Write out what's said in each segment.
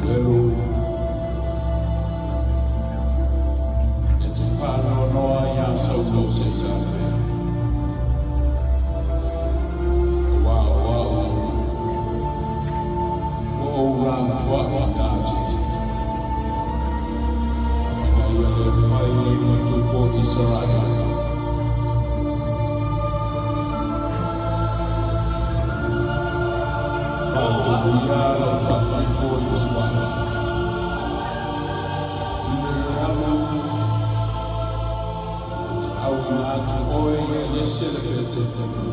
Samuelu e te whānoanoa i a Saulo se i tāwhea. Wā o au, o ou rā whai i a te. Ina ia le whai ma tupo Israel. Whātupu ia lau whawhaifo i le suaha. I le alu, o te au ina atu oe ia Iese le pete tete.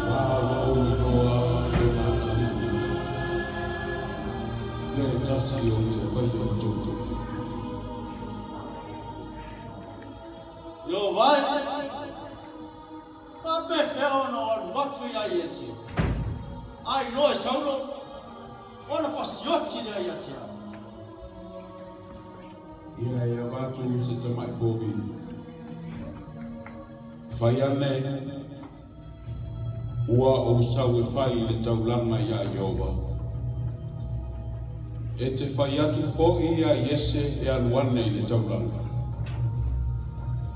Wā wa o iloa e ngā talini. Le tasi o te whai o toto. Io vai. Fa pe fea ona o alu atu ia Iese. Ai loa e Saulo. Ona fasioti lea ia te au. Ia e avatu se tamai povi. Whai ane, ua o sau e whai i le taulanga ia Iova. E te whai atu hoi ia Iese e aluane i le taulanga.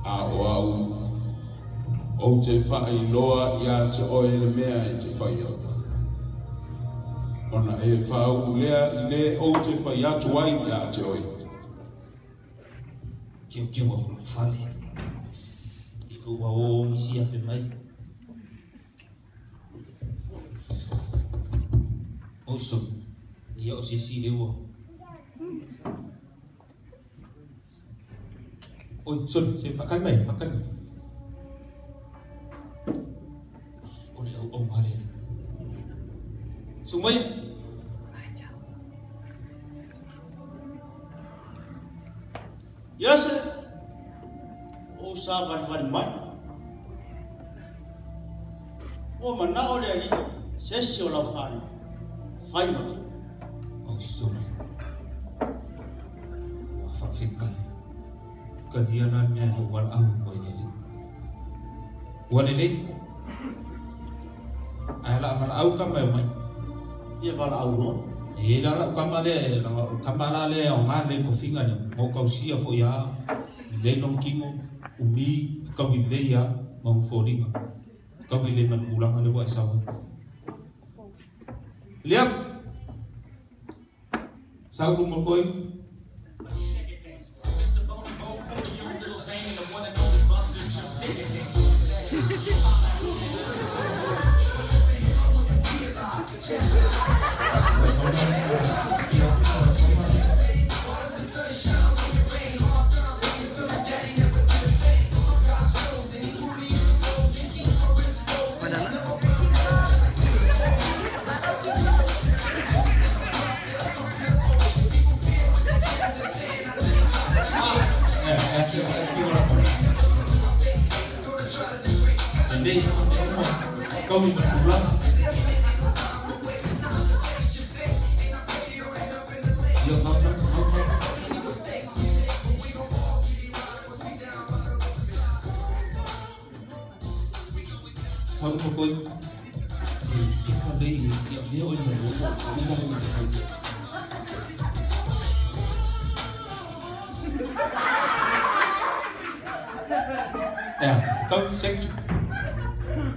A o au, o te whai loa ia te oe le mea e te whai au. Ona e whau lea i le o te whai atu ai ia te oe. Kiu kiu au fale. I fu wa o misi a fe mai. O so, ia o se si le ua. Oi, sorry, se whakai mai, whakai mai. O le au au mare. Sumai. Iese. O sa vali vali mai. Ua manao le alii se isi o lau fanau fai ma tupu. O sole. Ua whawhikai. Ka ria la mea o wala au ko i le. Ua le le. Ai la mala au ka mai mai. Ia vala au loa. E la la kama le, la kama la le o ngā le ko finga le. Mo kausia fo ia. Le long kingo, umi, kawi le ia, ma mforinga. Kawi le man kulanga le wa sawa. Liap. Sau mo koi. Hindi, kau ni berpulang. Ya, makan, makan. Tahu kau kau, si kita ni, ya dia orang yang ngomong, ngomong ngomong. Ya, kau sek.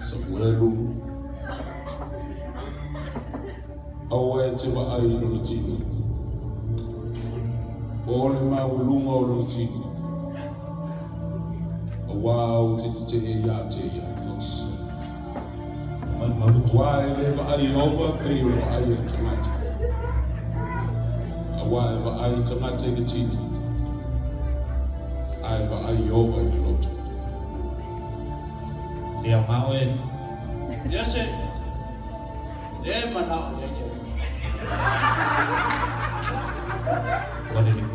Samuelu, aua e te waai i lona tino. Po o le maulunga o lona tino. A wā o te te te e ia te ia. Wā e le waai ova, pei o le waai e le tangata. A wā e waai tangata i le tino. A e waai ova i le loto. Ia ngā oe. Iese. Le manao le le. Ua le le.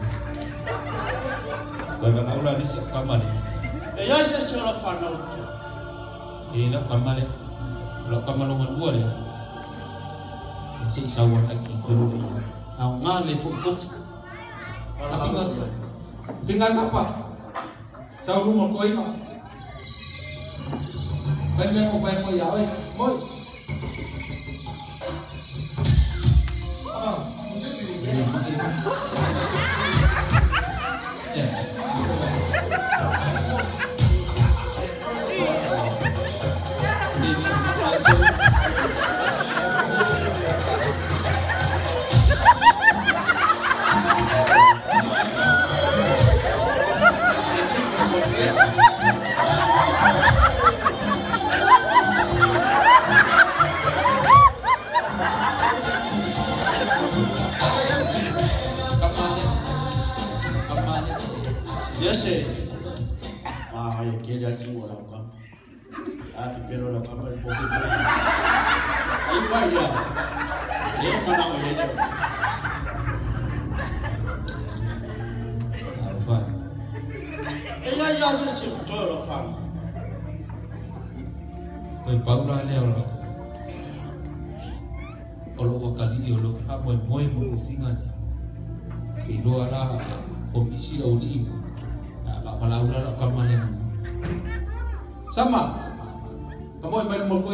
Koe wala ula nisi o kama le. E ia se se o la whanau te. E lau kama le. Lau kama longa lua le. E se i saua ai ki koro le ia. Au ngā le fo kofi. Wala au ia. Pinga kapa. Sau luma koe ma. Vai mea mo vai mo ia oe. Moi. Yes, ah, ya quiere alguien o la cama. Ah, pero la cama el poquito. Ahí vaya. Eh, mana o yele. Alfa. Ella ya se se todo lo fan. Koi paura le o. O lo kali o lo ka mo mo mo ko finga ni. Ke lo ala komisi au ni. La palaura la kama le. Sama. Kamu main mo ko.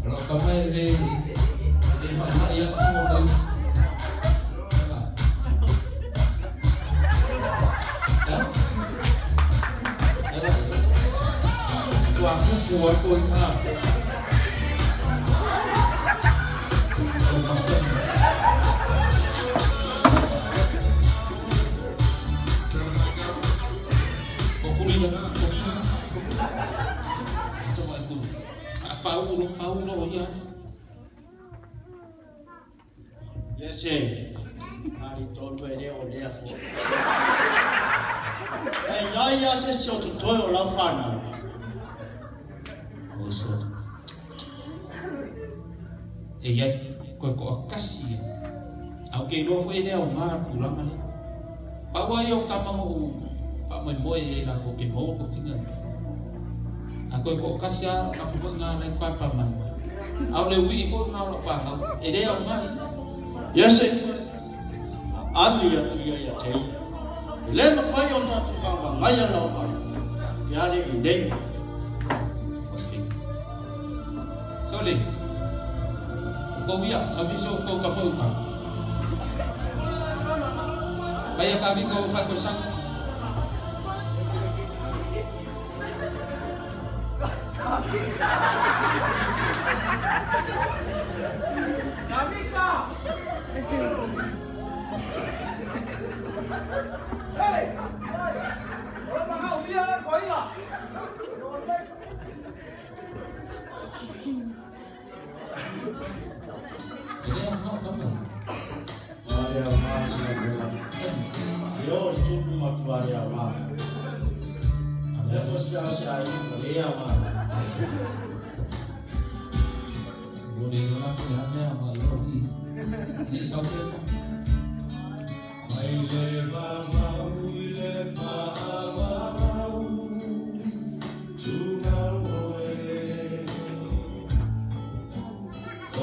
Kalau kamu le le mana ya mo ko. Ya. Ya. Tua ku ku ku ha. Yes, ari tonu e leo lea fo. E iai ia se se o tutoe o lau whanau. O so. E iai, koe ko akasi. Au ke loa fo e lea o ngā pulanga lea. Paua i o kamango u wha moe e la ko ke mou ko finga. A koe ko akasi a ka pupu ngā nei kwa pa mai. Au le ui fo ngā o whanau. E lea o ngā. Yes, ami ia tuia ia tei. Le mawhai o tātou ngā ngai ana o mai. Ia le i nei. Sole. Ko ia, sa fiso ko ka mau ka. Kaya ka vi ko fa ko sang. Kamika! Hey! Ora mga umiya ko ila.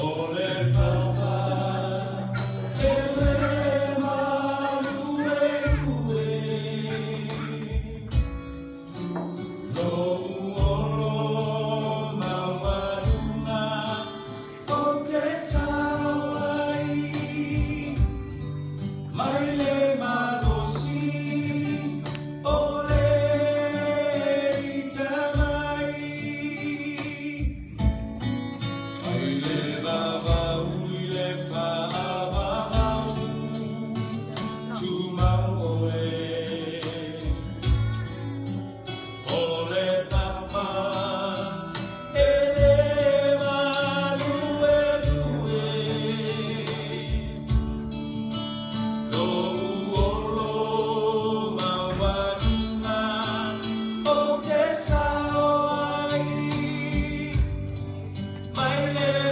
Ole